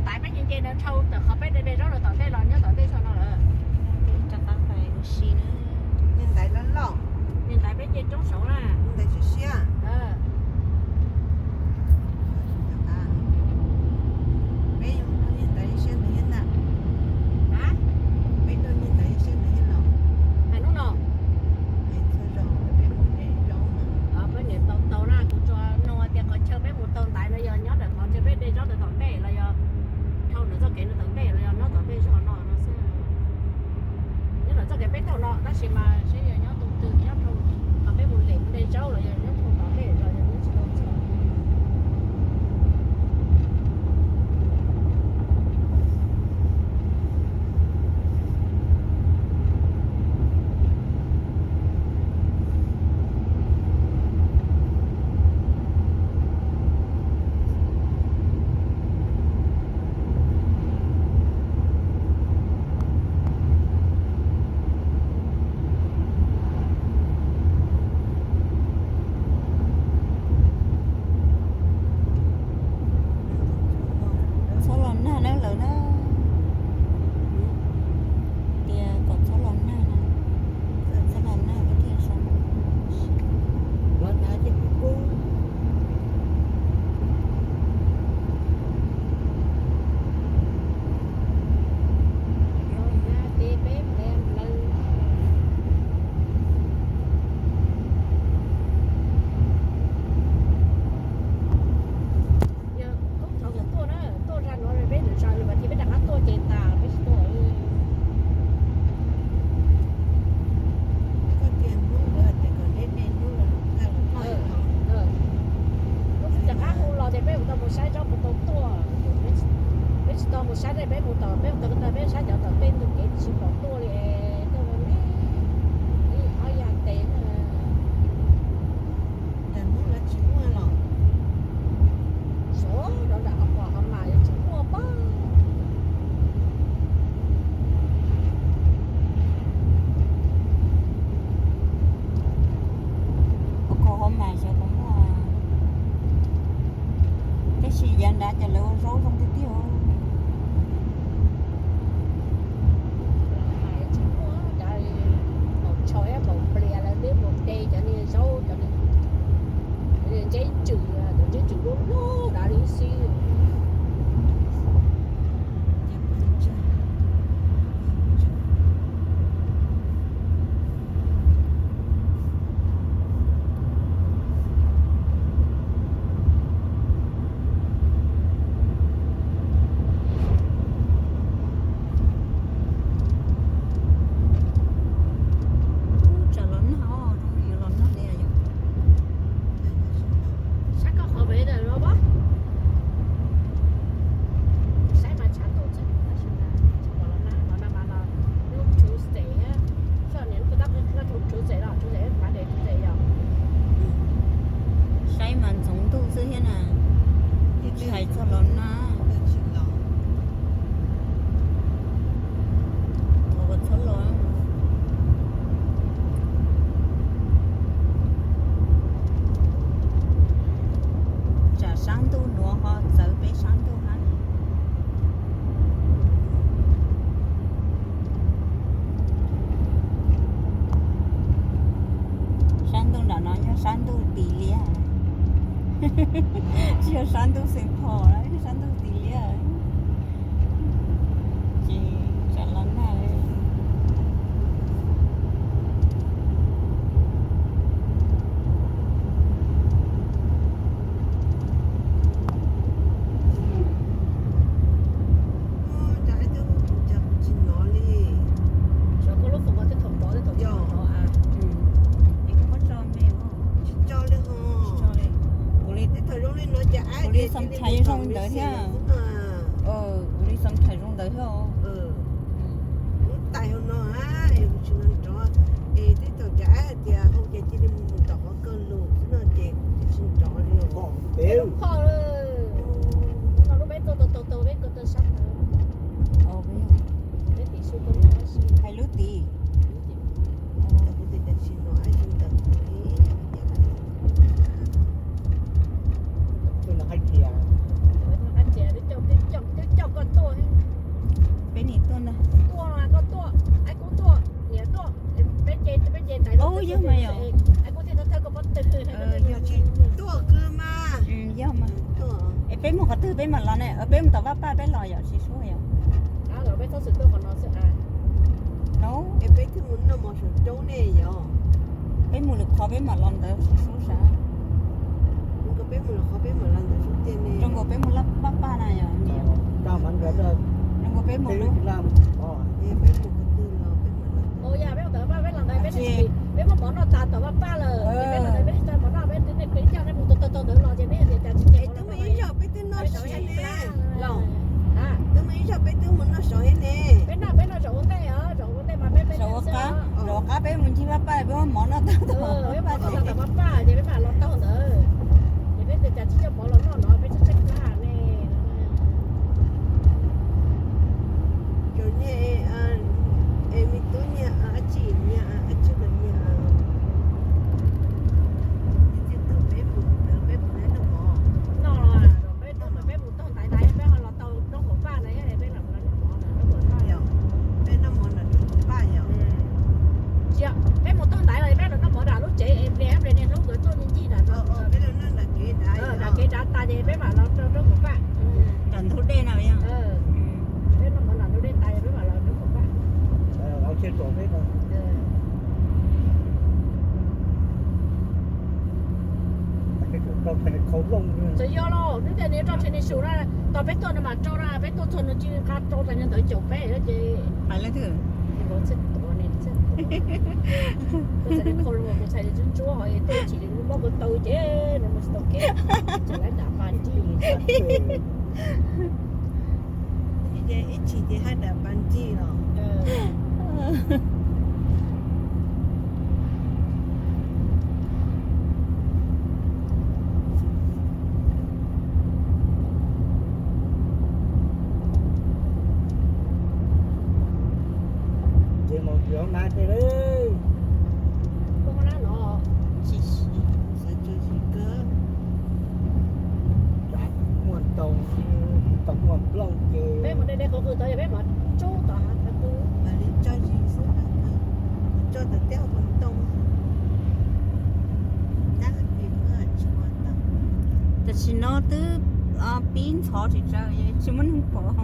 Ntaiv peb nce nce ntawd dhau ntawm qhov peb de de zaub rau tom ntej los nyob tom ntej tso no lawm. Rov qab pais ua si na. Niag ntaiv loj loj. Niag ntaiv peb nce roob saud na. Niag ntaiv siab siab. Peb yuav ua niag ntaiv siab ntawd thiab ntag. Peb ua niag ntaiv siab ntawd thiab los. Hais hnub no. Peb niam tau tau na, kuv tsuas nug tias qhov chaw peb mus tau ntaiv no yog nyob ntawm qhov chaw peb de zaub ntawd tom ntej los yog dhau ntawm txoj kev no tom ntej los yog nyob tom ntej zog no no xwb. Nyob ntawm txoj kev peb taug no tab sis mas seb yog nyob tus twg nyob rau qhov peb mus lem de zaub los yog nyob rau tom ntej los yog nyob tsis tau txog. Txhob los nag na lawm na. Tias kom txhob los nag na. Txhob los nag koj thiaj zoo. Yog koj txhob tuaj na, tuaj zaj nuav peb tseem zaj lwm vas thiv peb rov qab tuaj ces tas peb tsis tuaj. Koj tias hnub ntawd hais tias kom neb de hnub los nqaij los tag no. Lub twg rov qab hu los ces peb mus tau mus saib tsob puas tau tuaj. Peb tsis tau mus saib tej, peb mus tom peb mus tau tag peb saib cov tom tej ntug kev tsis pom tuaj li. Tuaj mus ib ob yas tes. Cas hnub no tsis muaj los? Sov rov nram qhov pom qhov mas yuav tsis muaj pab. Ua qhov mas xyov puas muaj. Tab sis yav nrad cas lawv ua zaub zoo tiag tiag. Tsis muaj, cov npaum tsho thiab npaum plias lawv twb mus de cov niag zaub cov, ntseb tswm, cov ntseb tswm lub lub dav li xwb. Tsam los nag os, zoo li yuav los nag li yom. Saib koj qhov pem ntawm no pab. Saib mas tshav ntuj xwb tab sis mas tsis pom los nag, los nag mas los hnub Tuesday, hnub Tuesday los, Tuesday, Monday, Tuesday yog. Saib mas ntxoov ntuj xwb thiab na, tsis hais txog los nag. Thov kom txhob los. Tsam sab ntuj nuav ho txawv peb sab ntuj hab. Sab ntuj nram no yog sab ntuj Tis Liab, tsis yog sab ntuj Xeem Phos, sab ntuj Tis Liab. Ces tsam los nag. Kuv li sometimes zoo li ntawd thiab. Kuv li sometimes zoo ntawd thiab. Tais hauv no es tsis nrov, es tej thaum cas hais tias hau ces cia li mus tom qhov kawg lug xwb no ces tsis nrov li. Lub phob, no lub peb tuaj tau tau tau peb ko taw sab ntawd. Peb tim su ko hais lub tim. Twb coj, twb coj, twb coj, twb coj, twb coj koj Ub, yog mas yom. Yog tsis tuaj kawg mas. Yog mas. Es peb mus qhov twg peb mam los ne? Peb mus tom Vaj Paj peb los yom, tsis suab yom. No, es peb twb mus noj mov saum roob ne yom. Peb mus lwm qhov peb mam los ntawd tsis suab sav. Peb mus lwm qhov peb mam los ntawd xwb tiag ne. Zoo nkaus peb mus Vaj Paj na yom. Zoo nkaus peb mus lub. Peb muab mov noj tas tom Vaj Paj lawm, peb los ntawd peb tsis tau mov noj, peb twb mus tau tau ntawd los ces neb tias cas tsis, twb muaj ib zaug peb twb noj sov ne. Twb muaj ib zaug peb twb mus noj sov ne. Peb noj, peb noj zaum ua ntej, zaum ua ntej mas peb, zaum ua qab, zaum ua qab peb mus ncig Vaj Paj peb muab mov noj tas tom Vaj Paj ces peb mam los tau ntawd. Ces peb tias cas tsis coj mov los noj no peb tseem tshaib plab ne. Cov niag, es me tub niag dab tsi niag, dab tsi los niag, txiv tub peb mus ntawd peb mus noj mov. No, peb mus tau ntaiv ntaiv peb ho los tau roob Huam Paj na, peb los noj mov na, roob Huam Paj. Peb noj mov na roob Huam Paj yom. Tsis, peb mus tau ntaiv los peb los noj mov nram lub tsev es pliag pliag niag hlub nkawd tuaj ncig nram, peb los noj nram kev nrad, nram kev nrad tas ces peb mam los rau roob Huam Paj. Nram ntug dej na yom. Peb noj mov nram ntug dej tas peb mam los roob Huam Paj. Txawm yog los twb tias nws rau tsev nws su na, tau peb tuaj no mas rau na, peb tuaj txog nws cia li nqa rau tas nws ntawd caum peb ces hais leej twg? Kuv txhais li ntsuab ntsuab ho tuaj chim li mob kuv tau ces nws mus tsis tau kev, txawm lawv dam pas ntij. Ib chim ces haj dam pas ntij los. Ces mus yuav na ces li. Muaj ntoo, ntoo muaj nplooj ces peb mus de de qhov qws tod yog peb mam tsub tom hav qhov qws. Mam li tso zis xwb, tso tom tej hauv paus ntoo. Tam sim no twb pib ntxhov tsis tsawg, tsis muaj neeg pom. Rov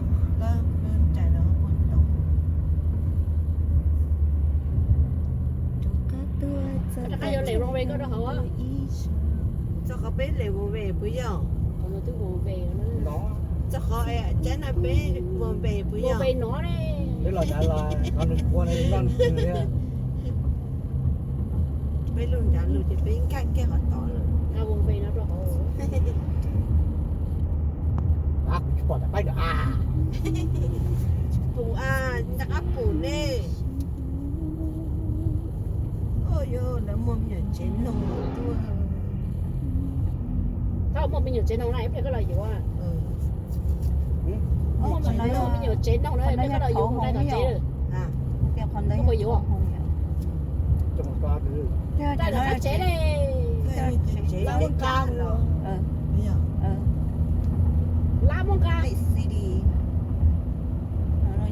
qab tuaj txog qhov peb lem ua ve puas yog? Txog qhov cab na peb ua ve puas yog? Peb lub nrad lug ces peb nkag kiag qhov tod lawm. Pum a, rov qab pum ne. Ua yog lawv muaj me nyuam tsev noog tuaj. Thaum muaj me nyuam tsev noog na ib pliag koj los yuav. Muaj me nyuam tsev noog na ib pliag koj los yuav mus dai tom tsev. Koj puas yuav? Dai tom qab tsev li. Lab Muaj Nqa. Lab Muaj Nqa.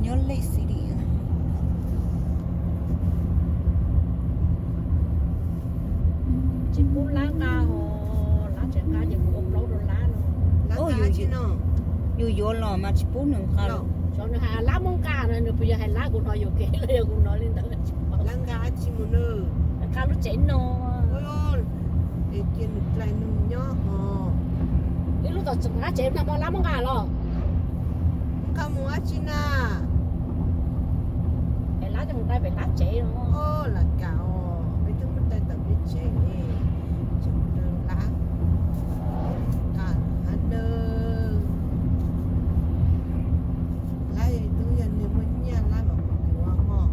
Nyob Lake City. Tsis pub Lab Nqa os, Lab tseem nqa ces kuv ua plaub rau Lab no. Yus yuav los mas tsis pub nws nqa. Xyov nws hais Lab Muaj Nqa no nws puas yog hais Lab kuv hnov yuam kev los yog kuv hnov li ntawd. Lab Nqa tsis mus nws nqa lub tsev no. Es cia nws dlai nws nyob hos. Ib lub tom qab tsev no mas Lab Muaj Nqa los. Nqa mus dab tsi na? Es Lab coj mus dai pem Lab tsev no. Lam kam os, peb twb muab dai tom peb tsev, tseem mus dai Lab, nqa hab nawb. Lab twb yog neeg muaj nyiaj Lab mam mus yuav hos.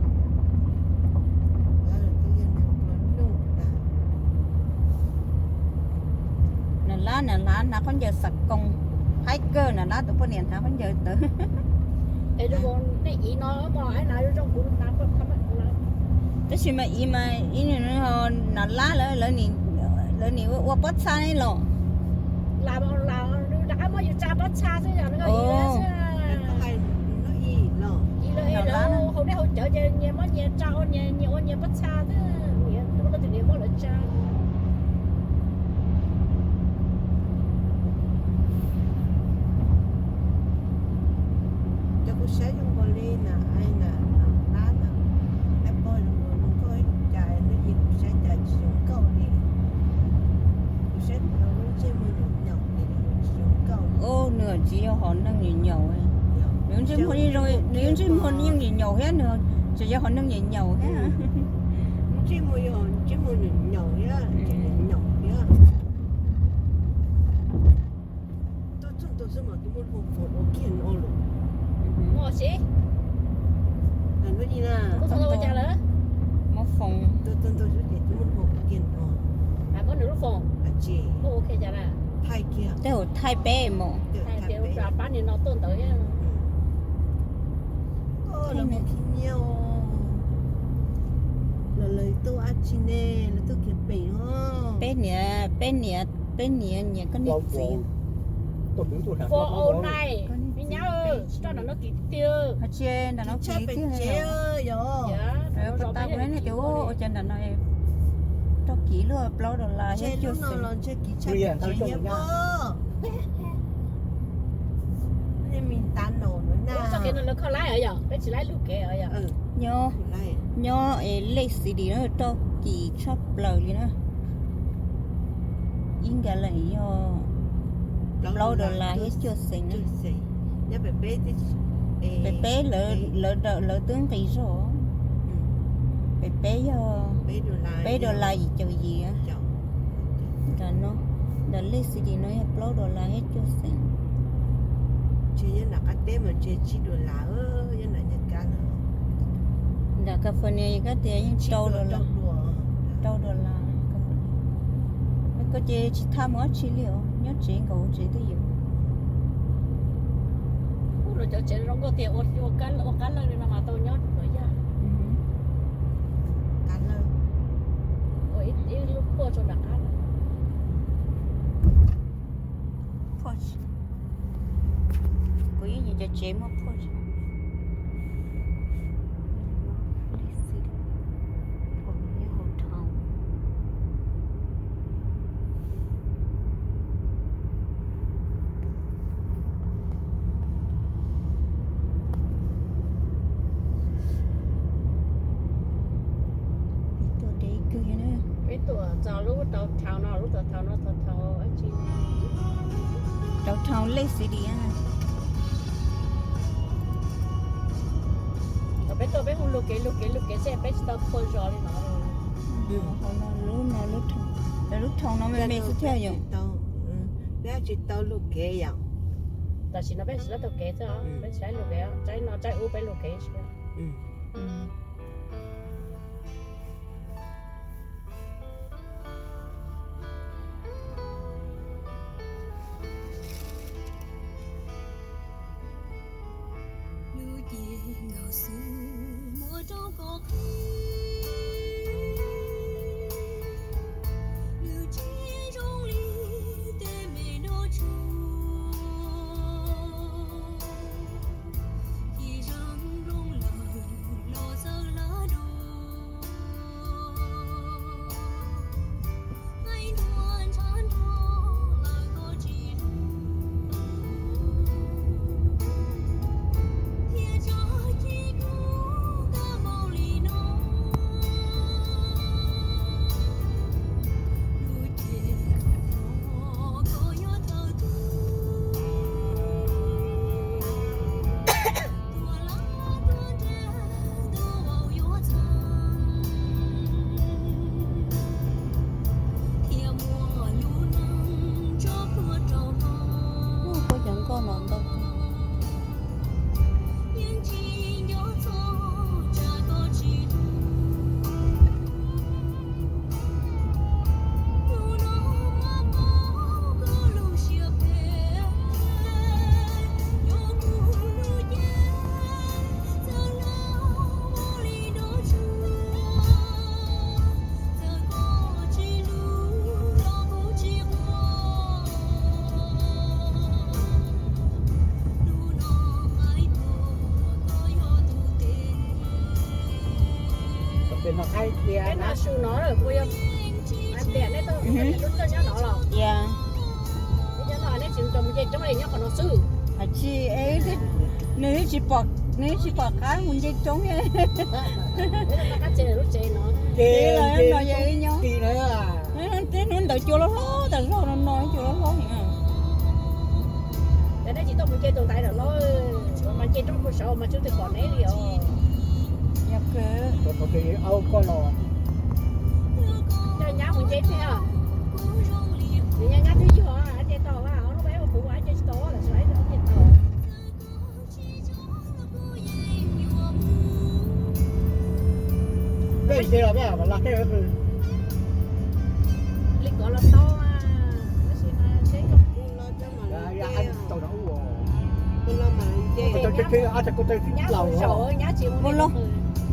Lab twb yog neeg pluag nuj na. Nam Lab, Nam Lab hnav khaub ncaws xav koos, haib kawg, Nam Lab tus poj niam hnav khaub ncaws tawv. Tab sis mas ib mas ib, Nam Lab lawv, lawv nim ua pob txha ne los. Rov qab muab yus tsa pob txha xwb yog. Hauv dej hauv cawv ces nyias muab nyias tsa ua nyias, nyias ua nyias pob txha xwb. Cov kuv saib zoo nkaus li na, ai na, no lab na, lab pog zoo nkaus li nkauj ib yam, nws yeej kuv saib cas tsis zoo nkauj li. Kuv saib tau lub ntsej muag nyaum nyaum li tsis zoo nkauj. Nws tsis yog hom neeg nyaum nyaum. Nws ntsej muag yeej zoo, nws ntsej muag yeej nyaum nyaum thiab, nws tsis yog hom neeg nyaum nyaum thiab. Ntsej muag yog ntsej muag nyaum nyaum thiab, nyaum nyaum thiab. Tuaj txog ntawd xwb mas tus muaj hmoo foom ua kiag no lawm. Muaj si. Tuaj txog ntawd ua cas lawm? Muaj foom. Tuaj txog ntawd xwb ces tus muaj hmoo ua kiag no. Muab nws lub foom. Tsis. Muab ua kiag cas na? Thaij kiag. Tej zaum thaij peb mus. Thaij pab niag no tuaj ntawd thiab. Los mus khib nyiab os. Los lawv tuaj dab tsi ne, lawv tuaj kiag pem os. Peb niam, peb niam, peb niam nyiam koj niag txiv. Foom au nai, me nyab, tsis tso nram no kiv tiag. Ho tsis nram no kiv tiag. Pas tas kuv neb no ces ua cas nram no rau kiv luaj plaub dollar thiab cuaj xees. Lub txoj kev no lawv kho laib os yom, peb tsis laib lub kev os yom. Nyob, nyob es Lake City no rau kiv tshaj plaws li na. Ib nkas leem yog plaub dollar thiab cuaj xees na. Pem peb lawv, lawv, lawv twb nqis zog. Pem peb yog peb dollar yim caum yim. Nram no, nram Lake City no yog plaub dollar thiab cuaj xees. Nram California koj tias yeej rau dollar, rau dollar. Koj ces tsis tau mus dab tsi li os, nyob tsev nkaus tsev twj ywm. Ua cov tsev zoo nkauj tiag, ua qab lawj li no mas tau nyob kom yaj. Qab lawj. Ua ib lub phuaj rau nram qab. Phuaj, kuv yeej nyiam cov tsev muaj phuaj. Tuaj deb kawg na. Peb tuaj txog lub downtown no, lub downtown no, downtown dab tsi? Downtown Lake City. Thaum peb tuaj peb hu lug kev lug kev lug kev seb peb tsis tau qhua zos li no. Hauv no lub no, lub downtown no me me xwb thiab yom. Peb tsis tau lug kev yom. Tam sim no peb tsis tau lug kev xwb, peb tsis tau lug kev, tsaib no tsaib ub peb lug kev tsis. Lub cev nkaus xwb muab rau koj qhib, lub tsev zoo li tej me noj tsuag, ci zoo nplooj lawm los txawj lawm dua. Ua cov nkoj no ntau. Peb noj su no lawm puas yog? Nyob no los? Nyob no neb tsis mus nce roob li, nyob qhov no xwb. Hais tsis, nws tsis pom, nws tsis pom qab mus nce roob. Ces no yog ib nyob, hnub ntawd cua loj hlob tas zog no, no cua loj hlob. Ces neb tsis tuaj mus nce tus ntaiv lawm los, mas nce roob puag saud mas tsis pom neb li os. Yog kawg. Coj nyab mus nce thiab. Nws nyab nyab twb yog ces tau, lub peb ua kuv ua ces tsis tau, tam sim no ces tau. Peb nce los peb los qhov li kov los tau, tab sis mas seb koj mus los mas nce thiaj li os.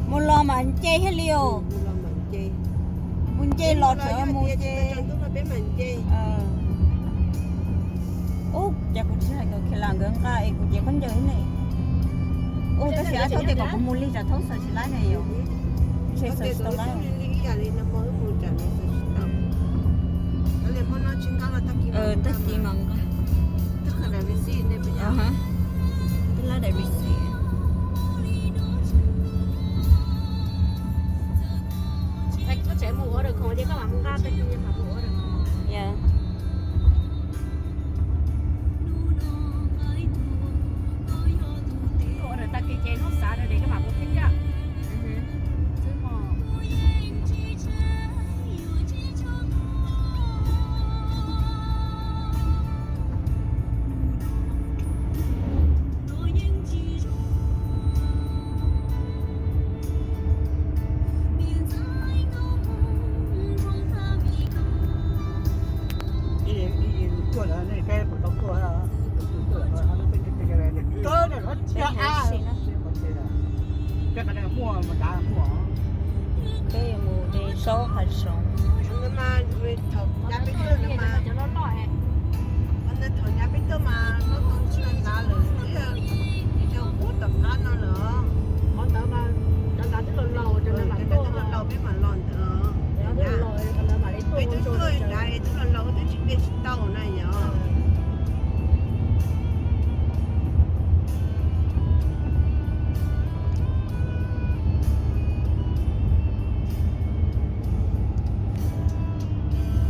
Mus los mas nce thiaj li os. Mus nce los tseem mus ces. Ub, cas kuv tsis hais kom Khelas nkawd nqa es kuv cev khaub ncaws ne. Ub, tab sis ab thaub tias kom kuv mus lig tsam thaub xaws tsis laib ne yom. Ntshe xaws tsis tau laib. Tag kis mas nqa. Twb laib daim receipt. Tag kis ces hnub xav rau ces koj mam mus thiab thiab. Peb yuav mus de zaub hav zoov. Thaum nyab peb tuaj mas, thaum nyab peb tuaj mas, tsis laib lawm, ib yog ub tom qab no lawm. Qhov ntawd mas cov ntawd twb laus laus, cov ntawd twb laus laus peb mam los ntawd. Peb tuaj ntawd twb laus laus twb tsis de tsis tau na yom.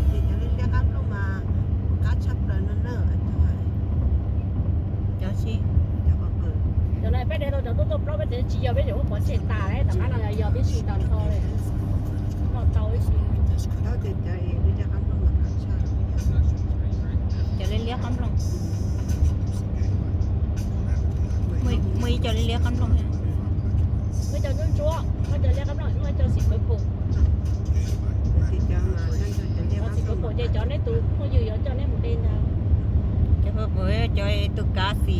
Ces cov liab qab nplooj mas qab tshaj plaws no na. Cov tsis, cov no peb de tau cov tuaj tuaj plaub peb tsis yog, peb yuav muab pov tseg tas lawm, tom qab no yog yog tib si tau nrho li. Noj tau ib si. Cov liab qab nplooj. Muaj ib co liab liab qab nplooj thiab. Muaj cov ntsuab ntsuab, muaj cov liab qab nplooj, muaj cov xim pawv pum. Cov xim pawv pum ces cov neb tus phooj ywg yuav coj neb mus de ntag. Cov pawv pum, cov tus kav xim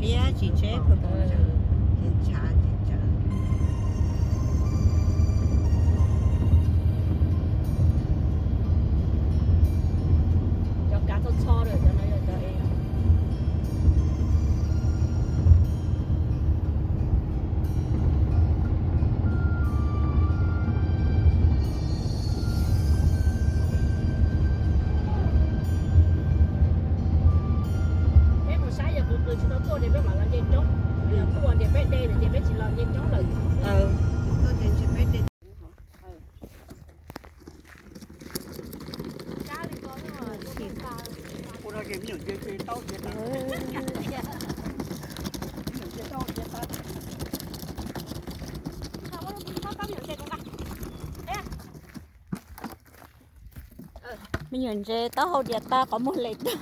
liab tsis tsheb pawv pum. Cov kav txho txho lawm, cov no yog cov es. Peb mus saib yog qw qw tsis tau tuaj ces peb mam los nce roob, yog tuaj ces peb de lawm ces peb tsis los nce roob lawm. Me nyuam ntses taub hau dias tas qhov muag lem tag.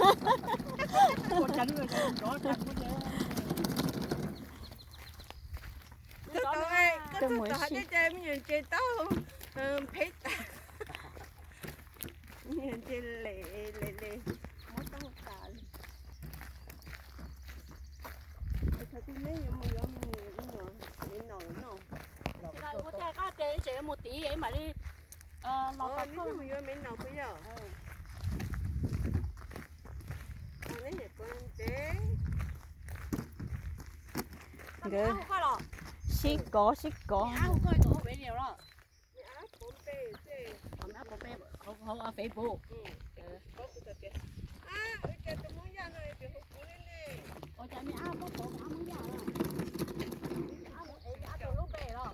Me nyuam ntses taub hau phem tas. Me nyuam ntses lem lem lem, muab taub hau tas li. Thaum twg neb yuav mus yuav me nyuam me naum no? Ua cas koj tias tseem yuav mus tid mam li los tau. Neb mus yuav me naum puas yog? Neb niam puas ntsev? Nkawd sib kov sib kov. Hauv Facebook. Ua cas me ab paub tau me ab Hmoob Yaj na? Me ab tus lub npe los?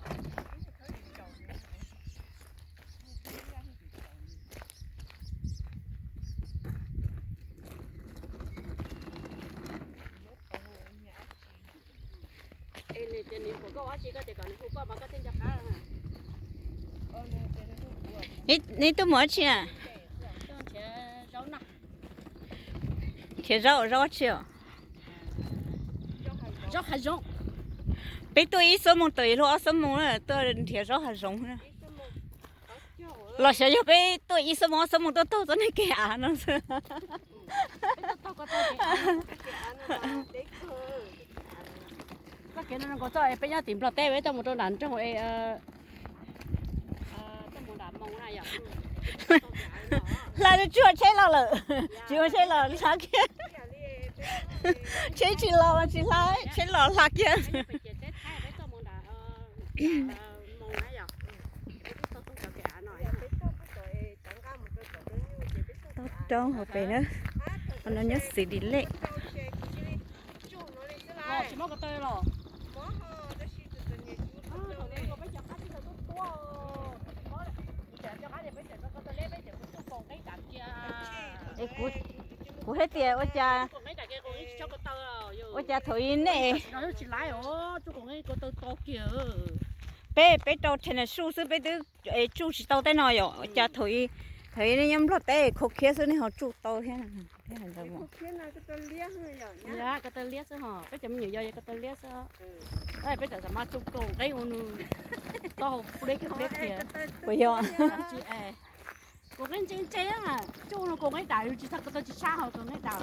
Neb tuaj mus dab tsi na? Nrhiav zaub, zaub dab tsi os? Zaub hav zoov. Peb tuaj ib xuab moos tawm luag ob xuab moos na, tuaj nrhiav zaub hav zoov na. Los xyov yog peb tuaj ib xuab moos ob xuab moos tuaj taug txoj niag kev av no xwb. Txoj kev no zoo nkauj txog peb nyob tim Nplog teb peb tuaj mus rau nram nroog, hla tsuag tsheb los lawm, tsis ua tsheb los hla kiag. Tsheb tsis los mas tsis hla, tsheb los hla kiag. Toj roob hauv pes na. Qhov no nyob xws li lej. Kuv hais tias ua cas, ua cas thaum ub nej, peb, peb rau tennis su xwb peb twb tsuj tsis tau tej no yom, ua cas thaum ub, thaum ub nej nyob Nplog teb kho khiab xwb nej ho tsuj tau thiab. Ko taw liab xwb ho, peb cov me nyuam yau ko taw liab xwb. Peb tam sim no tsuj kaus nqeeb ua nws taub hau pleb kiag pleb kiag. Puas yog? Kaus nqeeb ntse ntse, tsuj no kaus nqeeb dam, yus tsis txog ko taw tsis tshab ho kaus nqeeb dam.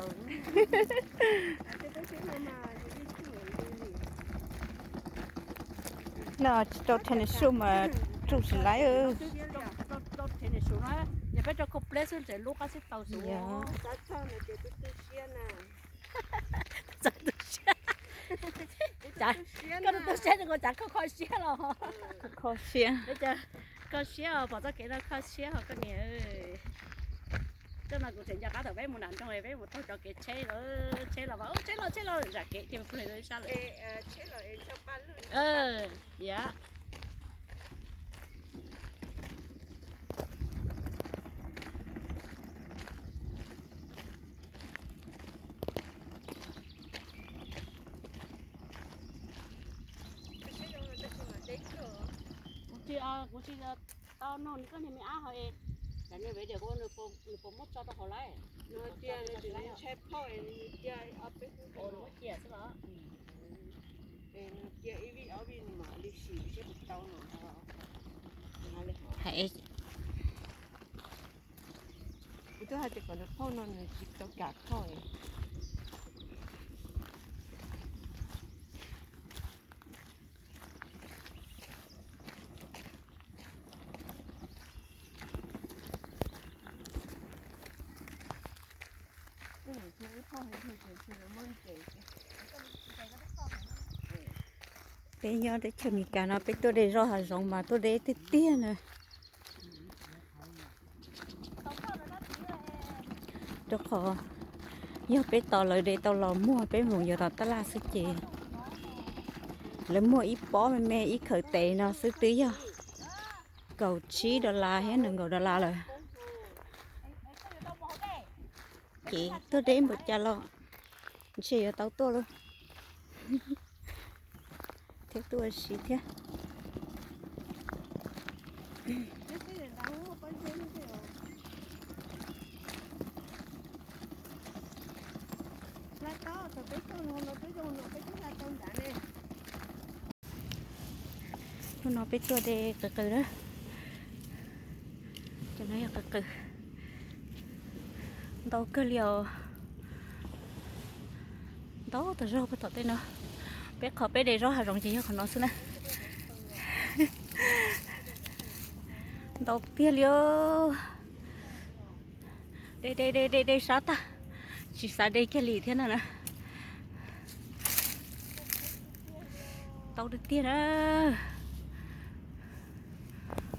No tsis rau tennis su mas tsuj tsis laib. Yog peb rau kaus pleb xwb ntxim lub qab xib taus su. Koj tu siab, koj tu siab, koj kho siab los? Kho siab. Kho siab, pom txoj kev no kho siab ho koj niam. Tej no kuv tseem nco qab thaum peb mus nram nroog peb mus taug cov kev tsheb, tsheb los, tsheb los, tsheb los zam kev ces pw sab lawm. Yam. Kuv tsis, kuv tsis tau nug nws koj niag me ab ho es, tsam niag video kuv ua nws puas muab tso rau hauv lawm. Nws hais tias nws tseem ntshai phauj es nws cia ob peb hnub, nws muab cia xwb los. Es nws cia ib vij ob vij nws mam li sim seb puas tau no. Kuv twb hais tias kom nws phauj no nws tsis tau kam phauj. Peb nyob teb chaws Amelikas no peb tuaj de zoj hav zoov mas tuaj de tiag tiag na. Rau qhov yog peb tos lawv de tau los muag peb mus yuav tom tab laj xwb ces lawv muag ib pob me me ib khawm tes no xwb twb yog kaum tsib dollar thiab nees nkaum dollar lawm. Ces tuaj deb npaum cas los ntshe yuav tau tuaj lauj. Thiab tuaj ua si thiab. Hnub no peb tuaj de qws qws na. Cov no yog qws qws ntau kawg li os. Ntau tas zog puag tom tej no. Peb qhov peb de zaub hav zoov ces yog qhov no xwb na. Ntau tiag li os. De de de de de sab tag, tsis xav de kiag li thiab no na. Ntau tiag tiag na.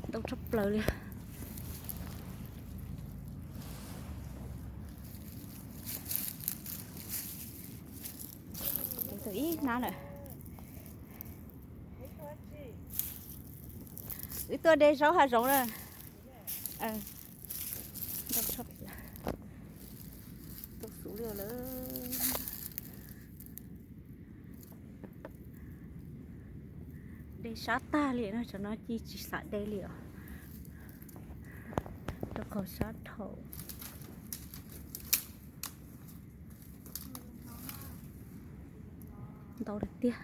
Ntau tshaj plaws li. Ib hnab na. Wb tuaj de zaub hav zoov na. Tuaj xub li lawm. De sab tag li no, tsam no cia tsis xav de li os. Rau qhov sab dhau. Ntau tiag tiag.